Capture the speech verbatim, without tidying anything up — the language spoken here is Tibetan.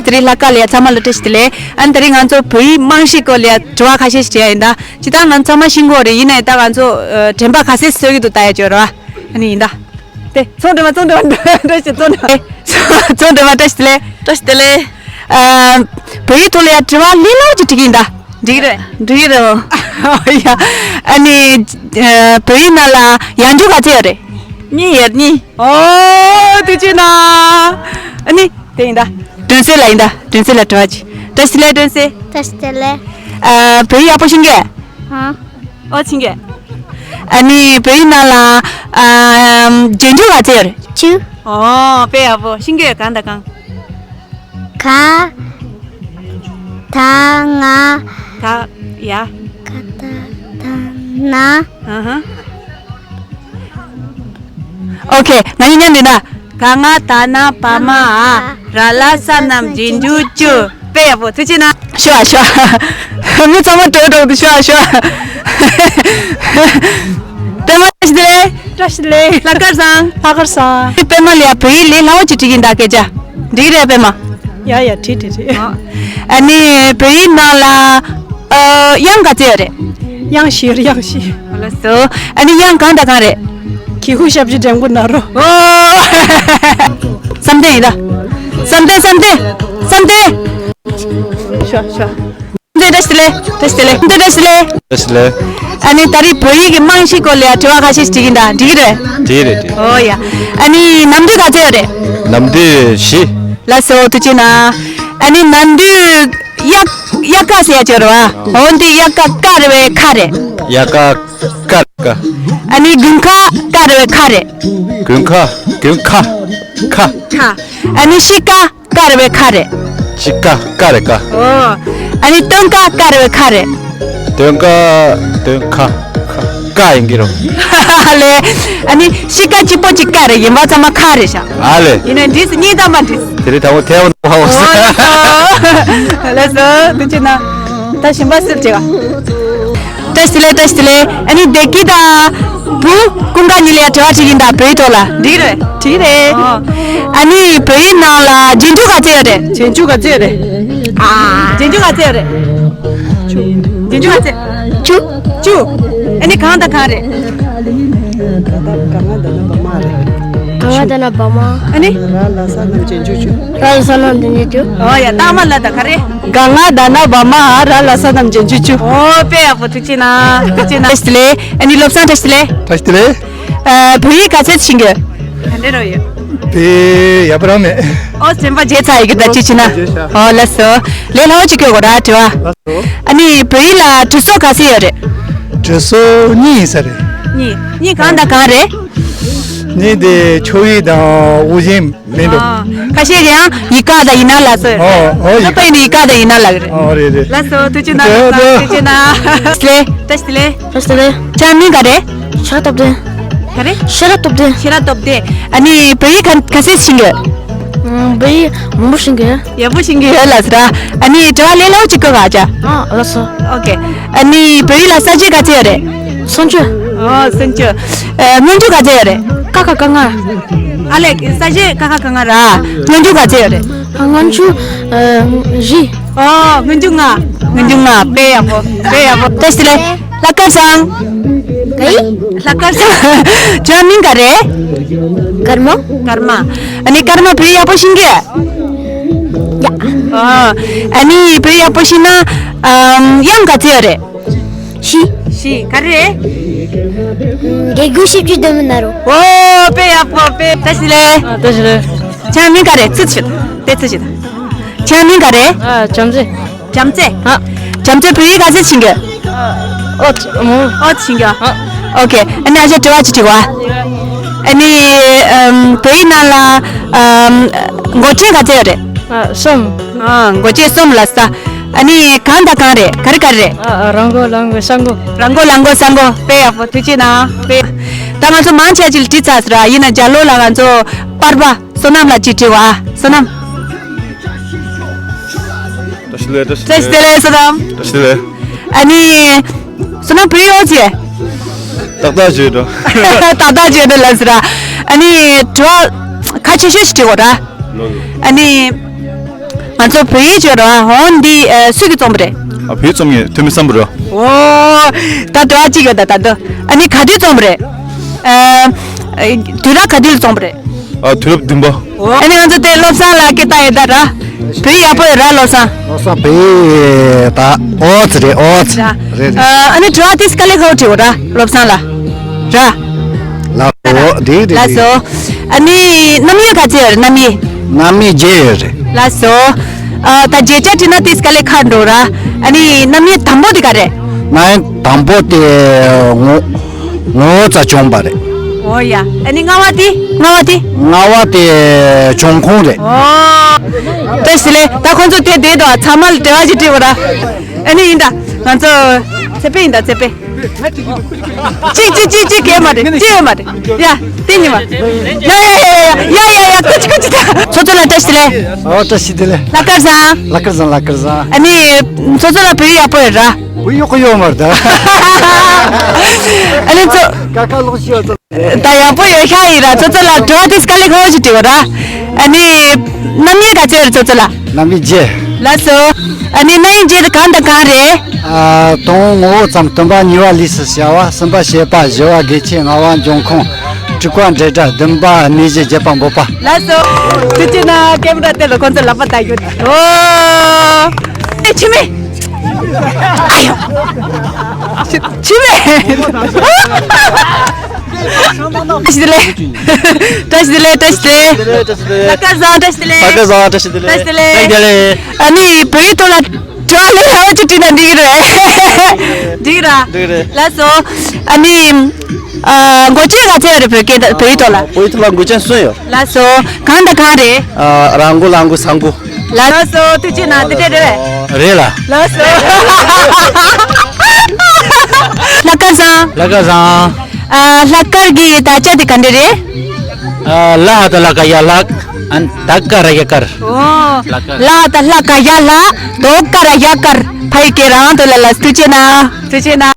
དེ་རིང་ལྷག་དཀར་ལ་ཡ་ཚང་མ་ལ་བཀྲ་ཤིས་བདེ་ལེགས། ཨ་ནི་དེ་རིང་ང་ཚོ་བོད་ཡིག་རྨང་གཞིའི་སྐོར་ལ་ཡ་དྲི་བ་ཁ་ཤས་ཤིག་དྲི་ཡ་ཡིན་ད། ཇི་ལྟར་ང་ཚོ་ཚང་མ་ཤེས་ཀྱི་ཡོད་རེད། ཡིན་ནའི་ད་ང་ཚོ་ཨ་དྲན་པ་ག་ཚོད་གསོ་གི་འདུག་ལྟ་ཡ་ཅིག་ཡོད་རེད་བ། ཨ་ནི་ཡིན་ད། དེ་ཚོང་འགྲེམས་པ་ཚོང་འགྲེམས་པ་བཀྲ་ཤིས་ཚོང་འགྲེམས་པ། ཚོང་འགྲེམས་པ་བཀྲ་ཤིས་བདེ་ལེགས། བཀྲ་ཤིས་བདེ་ལེགས། ཨ་བོད་ཡིག་ཐོག་ལ་ཡ་དྲི་བ་ལས་སླ་པོ་ཅིག་དྲི་གི་ཡིན་ད། འགྲིག་གི་རེད། འགྲིག་གི་རེད། ཨོ་ཡ། ཨ་ནི་ཨ་བོད་ཡིག་ནང་ལ་ཡང་འཇུག་ག་ཚོད་ཡོད་རེད། གཉིས་ཡོད། གཉིས། ཨོ་ཐུགས་རྗེ་གནང་། ཨ་ནི་དེ་ཡིན་ད། སྒྲོན་གསལ་ལ་ཡིན་ད། སྒྲོན་གསལ་ལ་དྲི་བ་ཅིག་བཀྲ་ཤིས་བདེ་ལེགས་སྒྲོན་གསལ། བཀྲ་ཤིས་བདེ་ལེགས། ཨ་བོད་ཡིག་ཡག་པོ་ཤེས་ཀྱི། ཧ། ཨོ་ཤེས་ཀྱི། ཨ་ནི་བོད་ཡིག་ནང་ལ་ཨ་རྗེས་འཇུག་ག་ཚོད་ཡོད་རེད། བཅུ། ཨོ་དཔེ་ཡག་པོ་ཤེས་ཀྱི་ཡོད། གང་དང་གང་། ག་ད་ང་། ག་ཡ། ག་ད་ད་ན། ཨ་ཧ། ཨོ་ཁེ། ང་གཉིས་མཉམ་དུ་ཡིན་ད། ག་ང་ད་ན་བ་མ་འ། ར་ལ་ས་རྣམས་རྗེས་འཇུག་བཅུ། དཔེ་ཡག་པོ། ཐུགས་རྗེ་གནང་། ཤོ་ཨ་ཤོ་ཨ། མི་ཚང་མ་འགྲོ་འགྲོ་འདུག་ཤོ་ཨ་ཤོ་ཨ། པད་མ་བཀྲ་ཤིས་བདེ་ལེགས། བཀྲ་ཤིས་བདེ་ལེགས། ལྷག་དཀར་བཟང་། ལྷག་དཀར་བཟང་། པད་མ་ལ་ཡ་བོད་ཡིག་ལས་སླ་པོ་ཅིག་དྲི་གི་ཡིན་ད་སྐད་ཆ། འགྲིག་གི་རེད་པད་མ། ཡ་ཡ་བྲིས་བྲིས་བྲིས། ཨ་ནི་བོད་ཡིག་ནང་ལ་ཨ་དབྱངས་ག་ཚོད་ཡོད་རེད། དབྱངས་བཞི་ཡོད་རེད། དབྱངས་བཞི། ལགས་སོ། ཨ་ནི་དབྱངས་གང་དང་གང་རེད། གི་གུ་ཞབས་ཀྱུ་འགྲེང་བུ་ན་རོ། ཨོ། བསམ་གཏན་ཡིན་ད། བསམ་གཏན་བསམ་གཏན་བསམ་གཏན། ཤོ་ཤོ། བསམ་གཏན་བཀྲ་ཤིས་བདེ་ལེགས། བཀྲ་ཤིས་བདེ་ལེགས། བསམ་གཏན་བཀྲ་ཤིས་བདེ་ལེགས། བཀྲ་ཤིས་བདེ་ལེགས། ཨ་ནི་ད་རེས་བོད་ཡིག་གི་རྨང་གཞིའི་སྐོར་ལ་ཡ་དྲི་བ་ཁ་ཤས་ཤིག་དྲི་གི་ཡིན་ད། འགྲིག་གི་རེད། འགྲིག་གི་རེད་འགྲིག། ཨོ་ཡ། ཨ་ནི་ནམ་དུས་ག་ཚོད་ཡོད་རེད། ནམ་དུས་བཞི། ལགས་སོ་ཐུགས་རྗེ་གནང་། ཨ་ནི་ནམ་དུས་དབྱར་དབྱར་ཁ་ཟེར་ཡ་ཅིག་ཡོད་རེད་བ། འོ་འདི་དབྱར་ཁ་ཀ་རེད་པས་ཁ་རེད། དབྱར་ཁ་ཀ་རེད་ཀ། ཨ་ནི་དགུན་ཁ་ཀ་རེད་པས་ཁ་རེད། དགུན་ཁ་དགུན་ཁ་ཁ། ཁ། ཨ་ནི་དཔྱིད་ཁ་ཀ་རེད་པས་ཁ་རེད། དཔྱིད་ཁ་ཀ་རེད་ཀ། ཨོ། ཨ་ནི་སྟོན་ཁ་ཀ་རེད་པས་ཁ་རེད། སྟོན་ཁ་སྟོན་ཁ་ཁ་ཀ་ཡིན་གྱི་རེད། ལེ། ཨ་ནི་དཔྱིད་ཁ་གཅིག་པོ་གཅིག་ཀ་རེད། གཞན་པ་ཚང་མ་ཁ་རེད་ཤག་ཨ་ལེ། ཡིན་ནའི་འདྲིས་སུ་གཉིས་དང་མ་འདྲིས། དེ་རིང་དང་པོ་ཐེ་བ་ནོ་ཧ་འོ་ལགས་སོ། ལགས་སོ་ཐུགས་རྗེ་གནང་། ད་གཞན་པ་སུར་བྱེད་ག་བཀྲ་ཤིས་བདེ་ལེགས། བཀྲ་ཤིས་བདེ་ལེགས། ཨ་ནི་བདེ་སྐྱིད་དང་བུ་ཀུན་དགའ་གཉིས་ལ་ཡ་དྲི་བ་དྲིས་ཡིན་ད་བོད་ཡིག་ཐོག་ལ། འགྲིག་རེད། འགྲིག་རེད། ཨོ། ཨ་ནི་བོད་ཡིག་ནང་ལ་རྗེས་འཇུག་ག་ཚོད་ཡོད་རེད། རྗེས་འཇུག་ག་ཚོད་ཡོད་རེད། ཨ། རྗེས་འཇུག་ག་ཚོད་ཡོད་རེད། བཅུ། རྗེས་འཇུག་ག་ཚོད། བཅུ། བཅུ། ཨ་ནི་གང་དང་གང་རེད། ག་ད་ག་ང་ད་ན་བ་མ་རེད། ག་ང་ད་ན་བ་མ། ཨ་ནི། ར་ལ་ས་རྣམས་རྗེས་འཇུག་བཅུ། ར་ལ་ས་རྣམས་རྗེས་འཇུག་བཅུ། ཨོ་ཡ་ད་མ་ལ་ད་ག་རེ། ག་ང་ད་ན་བ་མ་འ། ར་ལ་ས་རྣམས་རྗེས་འཇུག་བཅུ། ཨོ་དཔེ་ཡག་པོ་ཐུགས་རྗེ་གནང་། ཐུགས་རྗེ་གནང་། བཀྲ་ཤིས་བདེ་ལེགས། ཨ་ནི་བློ་བཟང་བཀྲ་ཤིས་བདེ་ལེགས། བཀྲ་ཤིས་བདེ་ལེགས། ཨ་བོད་ཡིག་ག་ཚོད་ཤེས་ཀྱི། ག་འདྲ་རོ་ཡོད། བོད་ཡག་པོ་རང་མེད། ཨོ་དྲན་པ་བརྗེད་ཚར་ཡི་གི་ད་ཅི་བྱེད་ན། ཨོ་ལགས་སོ། ལས་སླ་པོ་ཅིག་སྐྱོད་དགོས་ར་དྲི་བ། ཨ་ནི་བོད་ཡིག་ལ་གྲུ་ཟུར་ག་ཚོད་ཡོད་རེད། གྲུ་ཟུར་གཉིས་ཡིན་ས་རེད། གཉིས། གཉིས་གང་དང་གང་རེད། གཉིས་དེ་ཆོས་དབྱིངས་དང་དབུ་ཞྭ་མིན་འགྲོ། ཨ། ཁ་ཤས་ཀྱིས་ཡང་ཡིག་ག་དང་ཡིག་ནག་ལབ་སོང་། ཨོ་ཨོ་ཡིག་ད་ཕ་ཡིན་ནི་ཡིག་ག་དང་ཡིག་ནག་ལབ་ཀྱི་རེད། ཨོ་རེད་རེད། ལགས་སོ་ཐུགས་རྗེ་གནང་། ཐུགས་རྗེ་གནང་། བཀྲ་ཤིས་བདེ་ལེགས། བཀྲ་ཤིས་བདེ་ལེགས། ཁྱེད་མིང་ག་རེད། ཤེས་རབ་སྟོབས་ལྡན། ག་རེ། ཤེས་རབ་སྟོབས་ལྡན། ཤེས་རབ་སྟོབས་ལྡན། ཨ་ནི་བོད་ཡིག་ག་ག་ཚོད་ཤེས་ཀྱི། ཨམ། བོད་ཡིག་མང་པོ་ཤེས་ཀྱི། ཡག་པོ་ཤེས་ཀྱི་ཡོད་ལབ་ཟེར། ཨ་ནི་དྲི་བ་ལས་སླ་པོ་ཅིག་བཀོད་ག་བྱ། ཨ་ལགས་སོ། ཨོ་ཀེ། ཨ་ནི་བོད་ཡིག་ལ་ས་བཅད་ག་ཚོད་ཡོད་རེད། སུམ་ཅུ། ཨོ་སུམ་ཅུ། ཨ་སྔོན་འཇུག་ག་ཚོད་ཡོད་རེད། ཀ་ཁ་ག་ང་། ཨ་ལས་ས་བཅད་ཀ་ཁ་ག་ང་ར། སྔོན་འཇུག་ག་ཚོད་ཡོད་རེད། སྔོན་འཇུག་ཨ་བཞི། ཨོ་སྔོན་འཇུག་ལྔ། སྔོན་འཇུག་ལྔ། དཔེ་ཡག་པོ་དཔེ་ཡག་པོ། བཀྲ་ཤིས་བདེ་ལེགས། ལྷག་དཀར་བཟང་། ག་ཡི། ལྷག་དཀར་བཟང་། ཁྱོད་མིང་ག་རེད། ཀརྨ། ཀརྨ། ཨ་ནི་ཀརྨ་བོད་ཡག་པོ་ཤེས་ཀྱི། ཡ། ཨ་ནི་བོད་ཡག་པོ་ཤེས་ན་ཨམ་དབྱངས་ག་ཚོད་ཡོད་རེད། བཞི། བཞི་ག་རེ་རེད། གི་གུ་ཞབས་ཀྱུ་འགྲེང་བུ་ན་རོ། ཨོ་དཔེ་ཡག་པོ་དཔེ། བཀྲ་ཤིས་བདེ་ལེགས། ཨ་བཀྲ་ཤིས་བདེ་ལེགས། ཁྱོད་མིང་ག་རེད། ཚིག་ཅིག་དང་དེ་ཚིག་ཅིག་དང་། ཁྱོད་མིང་ག་རེད། ཨ་བྱམས་བརྩེ། བྱམས་བརྩེ། ཨ། བྱམས་བརྩེ་བོད་ཡིག་ག་ཚོད་ཤེས་ཀྱི། ཨོ་ཨོ་ཤེས་ཀྱི། ཨ། ཨོ་ཁེ། ཨ་ནི་ཨ་ཅག་དྲི་བ་ཅིག་དྲི་བ། ཨ་ནི་ཨམ་བོད་ཡིག་ནང་ལ་ཨམ་མགོ་ཕྲེང་ག་ཚོད་ཡོད་རེད། ཨ་གསུམ། ཨ་མགོ་ཕྲེང་གསུམ་ལབ་ས། ཨ་ནི་གང་དང་གང་རེད། ག་རེ་ག་རེ་རེད། ཨ་ཨ་ར་མགོ་ལ་མགོ་ས་མགོ། ར་མགོ་ལ་མགོ་ས་མགོ། དཔེ་ཡག་པོ་ཐུགས་རྗེ་གནང་དཔེ། ད་ང་ཚོ་མང་ཆེ་ཅིག་ལ་དྲིས་ཚར་ཟེར་ར། ཡིན་ན་རྒྱ་ལོ་ལ་ང་ཚོ་པར་པ། བསོད་ནམས་ལགས་ཅིག་དྲི་བ། བསོད་ནམས། བཀྲ་ཤིས་བདེ་ལེགས། བཀྲ་ཤིས་བདེ་ལེགས། བསོད་ནམས། བཀྲ་ཤིས་བདེ་ལེགས། ཨ་ནི། བསོད་ནམས་བོད་ཡིག་ཨོ་ཙི། ཏག་ཏག་བརྗོད་འགྲོ། ཏག་ཏག་བརྗོད་འགྲོ་ལབ་ཟེར་ར། ཨ་ནི་དྲི་བ་ཁ་ཤས་ཤིག་དྲི་དགོས་ར། ཨ་ནི། ང་ཚོ་བོད་ཡིག་བརྗོད་རོགས་ཨ། འོ་འདི་ཨ་སུ་གིས་རྩོམ་པ་རེད། ཨ་བོད་རྩོམ་ཡིན། ཐོན་མི་བསམ་པ་རོ། ཨོ། ད་དུ་ཨ་གཅིག་ཡོད་ད་ད་དུ། ཨ་ནི་ག་དུས་རྩོམ་པ་རེད། ཨ་དུས་རབས་ག་དུས་ལ་རྩོམ་པ་རེད། ཨ་དུས་རབས་བདུན་པ། ཨ་ནི་ང་ཚོ་དེ་བློ་བཟང་ལགས་སྐད་བཏང་ཡོད་ད་ར། བོད་ཡིག་ཡག་པོ་ཡོད་ར་བློ་བཟང་། བློ་བཟང་བོད་ཡིག་ད་ཨོ་ཙི་རེད་ཨོ་ཙི། ར། རེད་རེད། ཨ་ཨ་ནི་དྲི་བ་དེ་དཀའ་ལས་ཁག་པོ་དྲིས་འོ་ར་བློ་བཟང་ལགས། ར། ལགས་སོ། འགྲིག་འགྲིག་ལགས་སོ། ཨ་ནི་རྣམ་དབྱེ་ག་ཚད་ཡོད་རེད་རྣམ་དབྱེ། རྣམ་དབྱེ་བརྒྱད་ཡོད་རེད། ལགས་སོ། ཨ་ད་བརྗོད་བྱ་བྲིས་ན་དེ་དཀའ་ལས་ཁག་འགྲོ་ར། ཨ་ནི་རྣམ་དབྱེ་དང་པོ་དེ་ག་རེད། རྣམ་དབྱེ་དང་པོ་དེ་ངོ་ངོ་བོ་རྩ་བྱུང་བ་རེད། འོ་ཡ། ཨ་ནི་ལྔ་བ་དེ་ལྔ་བ་དེ། ལྔ་བ་དེ་འབྱུང་ཁུངས་རེད། ཨོ། བཀྲ་ཤིས་བདེ་ལེགས། ད་ཁོང་ཚོ་དེ་བསྡད་དོ་ཚང་མ་ལ་དྲི་བ་ཞིག་དྲིས་པ་ར། ཨ་ནི་ཡིན་ད། ང་ཚོ་ཚེ་དཔེ་ཡིན་ད་ཚེ་དཔེ། གཅིག་གཅིག་གཅིག་གཅིག་གས་མ་རེད་གཅིག་ཡོད་མ་རེད། ཡ། དེ་ཉི་མ། ཡ་ཡ་ཡ་ཡ་ཡ་ཡ་ཡ། ཀུ་ཅི་ཀུ་ཅི་ད། ཚོ་ཚོ་ལ་བཀྲ་ཤིས་བདེ་ལེགས། ཨོ་བཀྲ་ཤིས་བདེ་ལེགས། ལྷག་དཀར་བཟང་། ལྷག་དཀར་བཟང་ལྷག་དཀར་བཟང་། ཨ་ནི། ཚོ་ཚོ་ལ་བོད་ཡིག་ཡག་པོ་ཡོད་ར། བོད་ཡིག་ཡག་པོ་ཡོད་མ་རེད་ད། ཨ་ནི་ཚོ། ཀ་ཁ་ལོག་ཤི་ཡོད་ཚོ། ད་ཡག་པོ་ཡོད་ཤག་ཡིན་ར། ཚོ་ཚོ་ལ་དྲི་བ་དེ་དཀའ་ལས་ཁག་པོ་ཞིག་དྲི་བ་ར། ཨ་ནི། རྣམ་དབྱེ་ག་ཚད་ཡོད་རེད་ཚོ་ཚོ་ལ། རྣམ་དབྱེ་བརྒྱད། ལགས་སོ། ཨ་ནི་རྣམ་དབྱེ་བརྒྱད་དེ་གང་དང་གང་རེད། ཨ་དང་ངོ་བོ་ཙམ། དང་པོ་ནི་བ་ལས་སུ་བྱ་བ། གསུམ་པ་བྱེད་པ། བཞི་བ་དགེ་ཆེ། ལྔ་བ་འབྱུང་ཁུངས། དྲུག་པ་འབྲེལ་སྒྲ། བདུན་པ་གནས་གཞི། བརྒྱད་པ་འབོད་པ། ལགས་སོ། ཐུགས་རྗེ་གནང་། ཀེམ་ར་དེ་ལ་ཁོང་ཚོ་ལག་པ་བཏགས་རྒྱུ། ཨོ། ཨེ་ཆི་མེ། ཨ་ཡོ། ཆི་མེ། བཀྲ་ཤིས་བདེ་ལེགས། བཀྲ་ཤིས་བདེ་ལེགས། བཀྲ་ཤིས་བདེ་ལེགས། ལྷག་དཀར་བཟང་། བཀྲ་ཤིས་བདེ་ལེགས། ལྷག་དཀར་བཟང་། བཀྲ་ཤིས་བདེ་ལེགས། བཀྲ་ཤིས་བདེ་ལེགས། བཀྲ་ཤིས་བདེ་ལེགས། ཨ་ནི་བོད་ཡིག་ཐོག་ལ་དྲི་བ་ལས་སླ་པོ་ཅིག་དྲིས་ན་འགྲིག་གི་རེད། འགྲིག་གི་ར། འགྲིག་གི་རེད། ལགས་སོ། ཨ་ནི། ཨ་མགོ་ཅན་ག་ཚད་ཡོད་རེད་བོད་སྐད་བོད་ཡིག་ཐོག་ལ། བོད་ཡིག་ཐོག་ལ་མགོ་ཅན་གསུམ་ཡོད། ལགས་སོ། གང་དང་གང་རེད། ཨ་ར་མགོ་ལ་མགོ་ས་མགོ། ལགས་སོ། ཐུགས་རྗེ་གནང་། དེ་འདྲ་རེད་པས། རེད་ལ། ལགས་སོ། ལྷག་དཀར་བཟང་། ལྷག་དཀར་བཟང་། ཨ་ལྷག་དཀར་གྱི་དག་ཆ་དེ་ག་འདྲ་རེད། ཨ་ལ་ཧ་ད་ལ་ཀ་ཡ་ལྷག་ཨན་དག་ཀ་ར་ཡ་དཀར། ཨོ། ལྷག་དཀར། ལ་ཧ་ད་ལ་ཀ་ཡ་ལྷག་དག་ཀ་ར་ཡ་དཀར། ཕ་ཡི་སྐད་རང་དུ་ལ་ལ། ཐུགས་རྗེ་གནང་། ཐུགས་རྗེ་གནང་།